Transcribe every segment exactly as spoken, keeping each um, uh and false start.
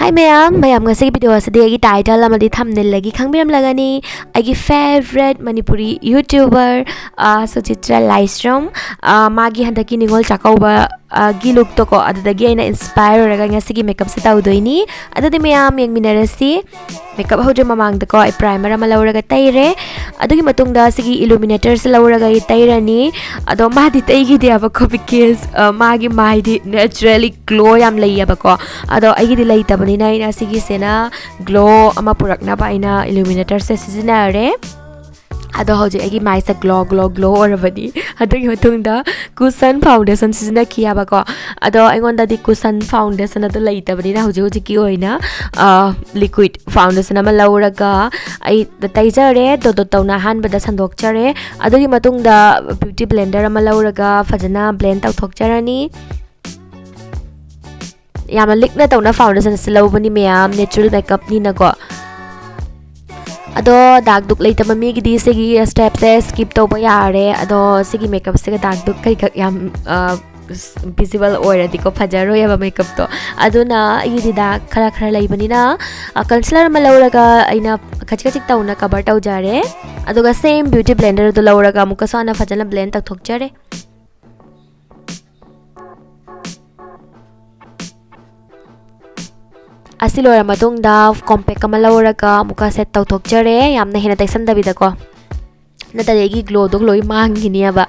ꯑꯩ ꯃꯌꯥꯝ, ꯃꯌꯥꯝ ꯉꯁꯤꯒꯤ video ꯑꯁꯤꯗꯤ ꯑꯩꯒꯤ title ꯑꯃꯗꯤ thumbnail ꯗꯒꯤ ꯈꯪꯕꯤꯔꯝꯂꯒꯅꯤ꯫ ꯑꯩꯒꯤ favourite ꯃꯅꯤꯄꯨꯔꯤ YouTuber, ꯑ, ꯁꯨꯆꯤꯇ꯭ꯔ ꯂꯥꯏꯁ꯭ꯔꯝ, ꯑ, ꯃꯥꯒꯤ ꯍꯟꯗꯛꯀꯤ ꯅꯤꯉꯣꯜ ꯆꯥꯛꯀꯧꯕ, ꯑ, ꯒꯤ look ꯇꯣꯀꯣ, ꯑꯗꯨꯗꯒꯤ ꯑꯩꯅ inspire ꯑꯣꯏꯔꯒ ꯉꯁꯤꯒꯤ makeup ꯁꯦ ꯇꯧꯗꯣꯏꯅꯤ꯫ ꯑꯗꯨꯗꯤ ꯃꯌꯥꯝ ꯌꯦꯡꯃꯤꯟꯅꯔꯁꯤ꯫ Makeup ꯍꯧꯗ꯭ꯔꯤ ꯃꯃꯥꯡꯗꯀꯣ ꯑꯩ primer ꯑꯃ ꯂꯧꯔꯒ ꯇꯩꯔꯦ꯫ ꯑꯗꯨꯒꯤ ꯃꯇꯨꯡꯗ ꯁꯤꯒꯤ illuminator ꯁꯦ ꯂꯧꯔꯒ ꯑꯩ ꯇꯩꯔꯅꯤ꯫ ꯑꯗꯣ ꯃꯥꯗꯤ ꯇꯩꯈꯤꯗꯦꯕꯀꯣ, because, ꯑ, ꯃꯥꯒꯤ ꯃꯥꯏꯗꯤ naturally glow ꯌꯥꯝ ꯂꯩꯌꯦꯕꯀꯣ꯫ ꯑꯗꯣ ꯑꯩꯒꯤꯗꯤ ꯂꯩꯇꯕꯅꯤꯅ ꯑꯩꯅ ꯁꯤꯒꯤꯁꯤꯅ glow ꯑꯃ ꯄꯨꯔꯛꯅꯕ ꯑꯩꯅ illuminator ꯁꯦ ꯁꯤꯖꯤꯟꯅꯔꯦ꯫ ꯑꯗꯣ ꯍꯧꯖꯤꯛ ꯑꯩꯒꯤ ꯃꯥꯏꯁꯦ glow, glow, glow ꯑꯣꯏꯔꯕꯅꯤ꯫ ꯑꯗꯨꯒꯤ ꯃꯇꯨꯡꯗ Kushan foundation ꯁꯤꯖꯤꯟꯅꯈꯤ ꯍꯥꯏꯕꯀꯣ꯫ ꯑꯗꯣ ꯑꯩꯉꯣꯟꯗꯗꯤ Kushan foundation ꯑꯗꯨ ꯂꯩꯇꯕꯅꯤꯅ ꯍꯧꯖꯤꯛ ꯍꯧꯖꯤꯛꯀꯤ ꯑꯣꯏꯅ, ꯑ, liquid foundation ꯑꯃ ꯂꯧꯔꯒ ꯑꯩ ꯇꯩꯖꯔꯦ꯫ ꯗꯣꯠ ꯗꯣꯠ ꯇꯧꯅ ꯑꯍꯥꯟꯕꯗ ꯁꯟꯗꯣꯛꯆꯔꯦ꯫ ꯑꯗꯨꯒꯤ ꯃꯇꯨꯡꯗ beauty blender ꯑꯃ ꯂꯧꯔꯒ ꯐꯖꯅ blend ꯇꯧꯊꯣꯛꯆꯔꯅꯤ꯫ ꯌꯥꯝꯅ ꯂꯤꯛꯅ ꯇꯧꯅ foundation ꯑꯁꯤ ꯂꯧꯕꯅꯤ ꯃꯌꯥꯝ, natural makeup ꯅꯤꯅꯀꯣ꯫ ꯑꯗꯣ dark ꯗꯨꯛ ꯂꯩꯇꯕ ꯃꯤꯒꯤꯗꯤ ꯁꯤꯒꯤ step ꯁꯦ skip ꯇꯧꯕ ꯌꯥꯔꯦ꯫ ꯑꯗꯣ ꯁꯤꯒꯤ makeup ꯁꯤꯒ dark ꯗꯨꯛ ꯀꯩꯈꯛ ꯌꯥꯝ, ꯑ, visible ꯑꯣꯏꯔꯗꯤꯀꯣ ꯐꯖꯔꯣꯏꯑꯕ makeup ꯇꯣ꯫ ꯑꯗꯨꯅ ꯑꯩꯒꯤꯗꯤ dark ꯈꯔ ꯈꯔ ꯂꯩꯕꯅꯤꯅ, ꯑ, concealer ꯑꯃ ꯂꯧꯔꯒ ꯑꯩꯅ ꯈꯖꯤꯛ ꯈꯖꯤꯛ ꯇꯧꯅ cover ꯇꯧꯖꯔꯦ꯫ ꯑꯗꯨꯒ same beauty blender ꯗꯨ ꯂꯧꯔꯒ ꯑꯃꯨꯛꯀꯁꯨ ꯍꯟꯅ ꯐꯖꯅ blend ꯇꯧꯊꯣꯛꯆꯔꯦ꯫ ꯑꯁꯤ ꯂꯣꯏꯔ ꯃꯇꯨꯡꯗ compact ꯑꯃ ꯂꯧꯔꯒ ꯑꯃꯨꯛꯀ set ꯇꯧꯊꯣꯛꯆꯔꯦ, ꯌꯥꯝꯅ ꯍꯦꯟꯅ ꯇꯩꯁꯟꯗꯕꯤꯗꯀꯣ, ꯅꯠꯇ꯭ꯔꯗꯤ ꯑꯩꯒꯤ glow ꯗꯣ ꯂꯣꯏ ꯃꯥꯡꯈꯤꯅꯤꯕ꯫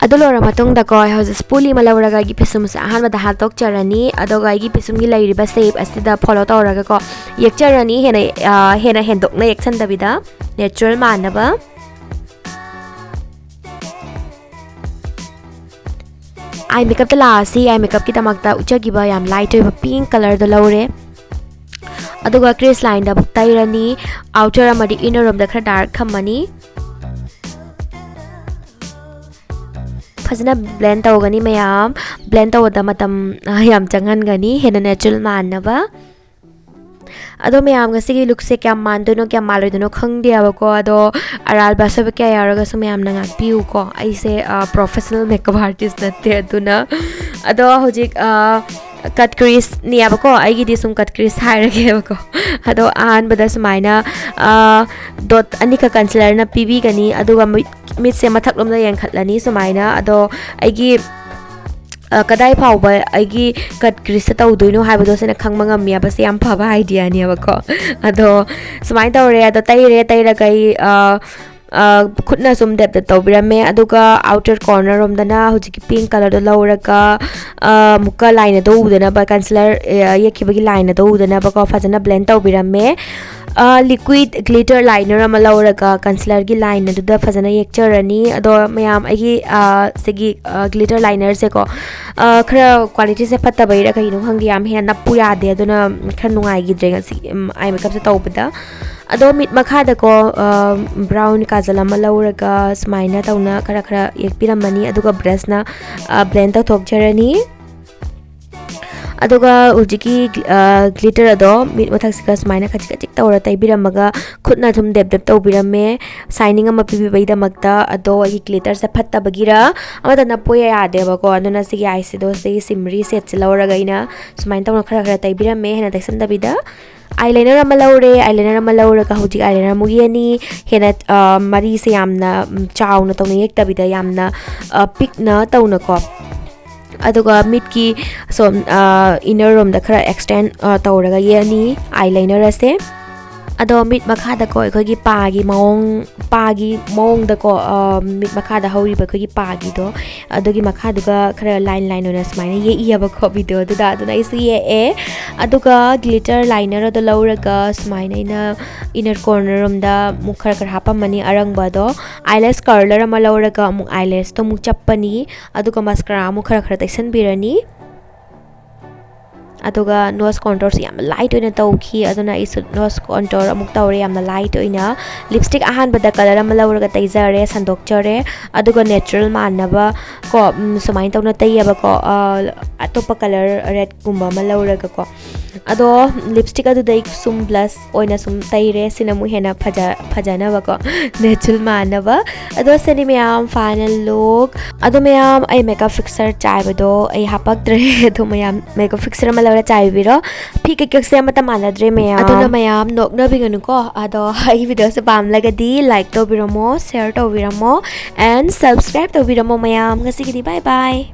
ꯑꯗꯨ ꯂꯣꯏꯔ ꯃꯇꯨꯡꯗꯀꯣ, ꯑꯩ ꯍꯧꯖꯤꯛ spoolie ꯑꯃ ꯂꯧꯔꯒ ꯑꯩꯒꯤ ꯄꯤꯁꯨꯝꯁꯦ ꯑꯍꯥꯟꯕꯗ ꯍꯥꯠꯇꯣꯛꯆꯔꯅꯤ꯫ ꯑꯗꯨꯒ ꯑꯩꯒꯤ ꯄꯤꯁꯨꯝꯒꯤ ꯂꯩꯔꯤꯕ shape ꯑꯁꯤꯗ follow ꯇꯧꯔꯒꯀꯣ ꯌꯦꯛꯆꯔꯅꯤ, ꯍꯦꯟꯅ, ꯑ, ꯍꯦꯟꯅ ꯍꯦꯟꯗꯣꯛꯅ ꯌꯦꯛꯁꯟꯗꯕꯤꯗ, natural ꯃꯥꯟꯅꯕ꯫ Eye makeup ꯇ ꯂꯥꯛꯑꯁꯤ꯫ Eye makeup ꯀꯤꯗꯃꯛꯇ ꯎꯠꯆꯈꯤꯕ ꯌꯥꯝ light ꯑꯣꯏꯕ pink colour ꯗꯣ ꯂꯧꯔꯦ꯫ ꯑꯗꯨꯒ crease line ꯗ ꯇꯩꯔꯅꯤ꯫ Outer ꯑꯃꯗꯤ inner ꯔꯣꯝꯗ ꯈꯔ dark ꯊꯝꯃꯅꯤ꯫ ꯐꯖꯅ blend ꯇꯧꯒꯅꯤ ꯃꯌꯥꯝ꯫ Blend ꯇꯧꯕꯗ ꯃꯇꯝ, ꯑ, ꯌꯥꯝ ꯆꯪꯍꯟꯒꯅꯤ, ꯍꯦꯟꯅ natural ꯃꯥꯟꯅꯕ꯫ ꯑꯗꯣ ꯃꯌꯥꯝ, ꯉꯁꯤꯒꯤ ꯂꯨꯛꯁꯦ ꯀꯌꯥꯝ ꯃꯥꯟꯗꯣꯏꯅꯣ, ꯀꯌꯥꯝ ꯃꯥꯜꯂꯣꯏꯗꯣꯏꯅꯣ ꯈꯪꯗꯦꯕꯀꯣ꯫ ꯑꯗꯣ ꯑꯔꯥꯟꯕ ꯑꯁꯣꯏꯕ ꯀꯌꯥ ꯌꯥꯎꯔꯒꯁꯨ ꯃꯌꯥꯝꯅ ꯉꯥꯛꯄꯤꯌꯨꯀꯣ꯫ ꯑꯩꯁꯦ ꯄ꯭ꯔꯣꯐꯦꯁꯅꯦꯜ ꯃꯦꯀꯞ ꯑꯥꯔꯇꯤꯁ ꯅꯠꯇꯦ, ꯑꯗꯨꯅ꯫ ꯑꯗꯣ ꯍꯧꯖꯤꯛ ꯀꯠ ꯀ꯭ꯔꯤꯁꯅꯦꯕꯀꯣ, ꯑꯩꯒꯤꯗꯤ ꯁꯨꯝ ꯀꯠ ꯀ꯭ꯔꯤꯁ ꯍꯥꯏꯔꯒꯦꯕꯀꯣ꯫ ꯑꯗꯣ ꯑꯍꯥꯟꯕꯗ ꯁꯨꯃꯥꯏꯅ ꯗꯣꯠ ꯑꯅꯤꯈꯛ ꯀꯟꯁꯤꯂꯔꯅ ꯄꯤꯕꯤꯒꯅꯤ, ꯑꯗꯨꯒ ꯃꯤꯠ- ꯃꯤꯠꯁꯦ ꯃꯊꯛꯂꯣꯝꯗ ꯌꯦꯡꯈꯠꯂꯅꯤ ꯁꯨꯃꯥꯏꯅ꯫ ꯑꯗꯣ ꯑꯩꯒꯤ ꯀꯗꯥꯏ ꯐꯥꯎꯕ ꯑꯩꯒꯤ ꯀꯠ ꯀ꯭ꯔꯤꯁꯁꯦ ꯇꯧꯗꯣꯏꯅꯣ ꯍꯥꯏꯕꯗꯣ ꯁꯤꯅ ꯈꯪꯕ ꯉꯝꯃꯦꯕ꯫ ꯁꯤ ꯌꯥꯝ ꯐꯕ ꯑꯥꯏꯗꯤꯌꯥꯅꯦꯕꯀꯣ꯫ ꯑꯗꯣ ꯁꯨꯃꯥꯏꯅ ꯇꯧꯔꯦ꯫ ꯑꯗꯣ ꯇꯩꯔꯦ꯫ ꯇꯩꯔꯒ ꯑꯩ ꯈꯨꯠꯅ ꯁꯨꯝ ꯗꯦꯞ ꯗꯦꯞ ꯇꯧꯕꯤꯔꯝꯃꯦ꯫ ꯑꯗꯨꯒ ꯑꯥꯎꯇꯔ ꯀꯣꯔꯅꯔ ꯔꯣꯝꯗꯅ ꯍꯧꯖꯤꯛꯀꯤ ꯄꯤꯡ ꯀꯂꯔꯗꯣ ꯂꯧꯔꯒ ꯑꯃꯨꯛꯀ ꯂꯥꯏꯟ ꯑꯗꯣ ꯎꯗꯅꯕ, ꯀꯟꯁꯤꯂꯔ ꯌꯦꯛꯈꯤꯕꯒꯤ ꯂꯥꯏꯟ ꯑꯗꯣ ꯎꯗꯅꯕꯀꯣ, ꯐꯖꯅ ꯕ꯭ꯂꯦꯟ ꯇꯧꯕꯤꯔꯝꯃꯦ꯫ ꯂꯤꯀ꯭ꯋꯤꯠ ꯒ꯭ꯂꯤꯇꯔ ꯂꯥꯏꯅꯔ ꯑꯃ ꯂꯧꯔꯒ ꯀꯟꯁꯤꯂꯔꯒꯤ ꯂꯥꯏꯟ ꯑꯗꯨꯗ ꯐꯖꯅ ꯌꯦꯛꯆꯔꯅꯤ꯫ ꯑꯗꯣ ꯃꯌꯥꯝ, ꯑꯩꯒꯤ ꯁꯤꯒꯤ ꯒ꯭ꯂꯤꯇꯔ ꯂꯥꯏꯅꯔꯁꯦꯀꯣ, ꯈꯔ ꯀ꯭ꯋꯥꯂꯤꯇꯤꯁꯦ ꯐꯠꯇꯕꯩꯔꯥ ꯀꯩꯅꯣ ꯈꯪꯗꯦ, ꯌꯥꯝ ꯍꯦꯟꯅ ꯅꯞꯄꯨ ꯌꯥꯗꯦ꯫ ꯑꯗꯨꯅ ꯈꯔ ꯅꯨꯡꯉꯥꯏꯈꯤꯗ꯭ꯔꯦ ꯉꯁꯤ ꯑꯥꯏ ꯃꯦꯀꯞꯁꯦ ꯇꯧꯕꯗ꯫ ꯑꯗꯣ ꯃꯤꯠ ꯃꯈꯥꯗꯀꯣ ꯕ꯭ꯔꯥꯎꯟ ꯀꯥꯖꯜ ꯑꯃ ꯂꯧꯔꯒ ꯁꯨꯃꯥꯏꯅ ꯇꯧꯅ ꯈꯔ ꯈꯔ ꯌꯦꯛꯄꯤꯔꯝꯃꯅꯤ꯫ ꯑꯗꯨꯒ ꯕ꯭ꯔꯁꯅ ꯕ꯭ꯂꯦꯟ ꯇꯧꯊꯣꯛꯆꯔꯅꯤ꯫ ꯑꯗꯨꯒ ꯍꯧꯖꯤꯛꯀꯤ ꯒ꯭ꯂꯤꯇꯔ ꯑꯗꯣ ꯃꯤꯠ ꯃꯊꯛꯁꯤꯒ ꯁꯨꯃꯥꯏꯅ ꯈꯖꯤꯛ ꯈꯖꯤꯛ ꯇꯧꯔ ꯇꯩꯕꯤꯔꯝꯃꯒ, ꯈꯨꯠꯅ ꯑꯗꯨꯝ ꯗꯦꯞ ꯗꯦꯞ ꯇꯧꯕꯤꯔꯝꯃꯦ꯫ ꯁꯥꯏꯅꯤꯡ ꯑꯃ ꯄꯤꯕꯤꯕꯩꯗꯃꯛꯇ꯫ ꯑꯗꯣ ꯑꯩꯒꯤ ꯒ꯭ꯂꯤꯇꯔꯁꯦ ꯐꯠꯇꯕꯒꯤꯔ ꯑꯃꯠꯇ ꯅꯞꯄ ꯌꯥꯗꯦꯕꯀꯣ꯫ ꯑꯗꯨꯅ ꯁꯤꯒꯤ ꯑꯥꯏꯁꯦꯗꯣꯁꯤꯒꯤ ꯁꯤꯝꯔꯤ ꯁꯦꯠꯁꯦ ꯂꯧꯔꯒ ꯑꯩꯅ ꯁꯨꯃꯥꯏꯅ ꯇꯧꯅ ꯈꯔ ꯈꯔ ꯇꯩꯕꯤꯔꯝꯃꯦ, ꯍꯦꯟꯅ ꯇꯩꯁꯟꯗꯕꯤꯗ꯫ ꯑꯥꯏ ꯂꯥꯏꯅꯔ ꯑꯃ ꯂꯧꯔꯦ꯫ ꯑꯥꯏ ꯂꯥꯏꯅꯔ ꯑꯃ ꯂꯧꯔꯒ ꯍꯧꯖꯤꯛ ꯑꯥꯏ ꯂꯥꯏꯅꯔ ꯑꯃꯨꯛ ꯌꯦꯛꯑꯅꯤ꯫ ꯍꯦꯟꯅ ꯃꯔꯤꯁꯦ ꯌꯥꯝꯅ ꯆꯥꯎꯅ ꯇꯧꯅ ꯌꯦꯛꯇꯕꯤꯗ, ꯌꯥꯝꯅ ꯄꯤꯛꯅ ꯇꯧꯅꯀꯣ꯫ ꯑꯗꯨꯒ ꯃꯤꯠꯀꯤ ꯁꯣꯝ ꯏꯟꯅꯔ ꯔꯣꯝꯗ ꯈꯔ ꯑꯦꯛꯁꯇꯦꯟ ꯇꯧꯔꯒ ꯌꯦꯛꯑꯅꯤ ꯑꯥꯏ ꯂꯥꯏꯅꯔ ꯑꯁꯦ꯫ ꯑꯗꯣ ꯃꯤꯠ ꯃꯈꯥꯗꯀꯣ ꯑꯩꯈꯣꯏꯒꯤ ꯄꯥꯒꯤ ꯃꯑꯣꯡ ꯄꯥꯒꯤ ꯃꯑꯣꯡꯗꯀꯣ, ꯃꯤꯠ ꯃꯈꯥꯗ ꯍꯧꯔꯤꯕ ꯑꯩꯈꯣꯏꯒꯤ ꯄꯥꯒꯤꯗꯣ, ꯑꯗꯨꯒꯤ ꯃꯈꯥꯗꯨꯒ ꯈꯔ ꯂꯥꯏꯟ ꯂꯥꯏꯟ ꯑꯣꯏꯅ ꯁꯨꯃꯥꯏꯅ ꯌꯦꯛꯏꯌꯦꯕꯀꯣ ꯚꯤꯗꯤꯑꯣꯗꯨꯗ꯫ ꯑꯗꯨꯅ ꯑꯩꯁꯨ ꯌꯦꯛꯑꯦ꯫ ꯑꯗꯨꯒ ꯒ꯭ꯂꯤꯇꯔ ꯂꯥꯏꯅꯔ ꯑꯗꯣ ꯂꯧꯔꯒ ꯁꯨꯃꯥꯏꯅ ꯑꯩꯅ ꯏꯟꯅꯔ ꯀꯣꯔꯅꯔ ꯔꯣꯝꯗ ꯑꯃꯨꯛ ꯈꯔ ꯈꯔ ꯍꯥꯞꯄꯝꯃꯅꯤ ꯑꯔꯪꯕ ꯑꯗꯣ꯫ ꯑꯥꯏꯂꯦꯁ ꯀꯔꯂꯔ ꯑꯃ ꯂꯧꯔꯒ ꯑꯃꯨꯛ ꯑꯥꯏꯂꯦꯁꯇꯣ ꯑꯃꯨꯛ ꯆꯞꯄꯅꯤ꯫ ꯑꯗꯨꯒ ꯃꯁꯀꯔꯥ ꯑꯃꯨꯛ ꯈꯔ ꯈꯔ ꯇꯩꯁꯟꯕꯤꯔꯅꯤ꯫ ꯑꯗꯨꯒ ꯅꯣꯁ ꯀꯣꯟꯇꯣꯔꯁꯨ ꯌꯥꯝꯅ ꯂꯥꯏꯠ ꯑꯣꯏꯅ ꯇꯧꯈꯤ꯫ ꯑꯗꯨꯅ ꯑꯩꯁꯨ ꯅꯣꯁ ꯀꯣꯟꯇꯣꯔ ꯑꯃꯨꯛ ꯇꯧꯔꯦ ꯌꯥꯝꯅ ꯂꯥꯏꯠ ꯑꯣꯏꯅ꯫ ꯂꯤꯞꯁꯇꯤꯛ ꯑꯍꯥꯟꯕꯗ ꯀꯂꯔ ꯑꯃ ꯂꯧꯔꯒ ꯇꯩꯖꯔꯦ, ꯁꯟꯗꯣꯛꯆꯔꯦ꯫ ꯑꯗꯨꯒ ꯅꯦꯆꯔꯦꯜ ꯃꯥꯟꯅꯕ ꯀꯣ, ꯎꯝ, ꯁꯨꯃꯥꯏꯅ ꯇꯧꯅ ꯇꯩꯌꯦꯕꯀꯣ, ꯑ, ꯑꯇꯣꯞꯄ ꯀꯂꯔ ꯔꯦꯗꯀꯨꯝꯕ ꯑꯃ ꯂꯧꯔꯒꯀꯣ꯫ ꯑꯗꯣ ꯂꯤꯞꯁꯇꯤꯛ ꯑꯗꯨꯗꯩ ꯁꯨꯝ ꯕ꯭ꯂꯁ ꯑꯣꯏꯅ ꯁꯨꯝ ꯇꯩꯔꯦ꯫ ꯁꯤꯅ ꯑꯃꯨꯛ ꯍꯦꯟꯅ ꯐꯖ-, ꯐꯖꯅꯕꯀꯣ, ꯅꯦꯆꯔꯦꯜ ꯃꯥꯟꯅꯕ꯫ ꯑꯗꯣ ꯁꯤꯅꯤ ꯃꯌꯥꯝ ꯐꯥꯏꯅꯦꯜ ꯂꯨꯛ꯫ ꯑꯗꯣ ꯃꯌꯥꯝ, ꯑꯩ ꯃꯦꯀꯞ ꯐꯤꯛꯁꯔ ꯆꯥꯏꯕꯗꯣ ꯑꯩ ꯍꯥꯄꯛꯇ꯭ꯔꯦ꯫ ꯑꯗꯣ ꯃꯌꯥꯝ ꯃꯦꯀꯞ ꯐꯤꯛꯁꯔ ꯑꯃ ꯂꯧꯔ ꯆꯥꯏꯕꯤꯔꯣ꯫ ꯐꯤ ꯀꯩꯀꯛꯁꯦ ꯑꯃꯠꯇ ꯃꯥꯟꯅꯗ꯭ꯔꯦ ꯃꯌꯥꯝ꯫ ꯑꯗꯨꯅ ꯃꯌꯥꯝ ꯅꯣꯛꯅꯕꯤꯒꯅꯨꯀꯣ꯫ ꯑꯗꯣ ꯑꯩ ꯚꯤꯗꯤꯑꯣꯁꯦ ꯄꯥꯝꯂꯒꯗꯤ ꯂꯥꯏꯛ ꯇꯧꯕꯤꯔꯝꯃꯣ, ꯁꯤꯌꯔ ꯇꯧꯕꯤꯔꯝꯃꯣ, and subscribe ꯇꯧꯕꯤꯔꯝꯃꯣ ꯃꯌꯥꯝ꯫ ꯉꯁꯤꯒꯤꯗꯤ bye bye꯫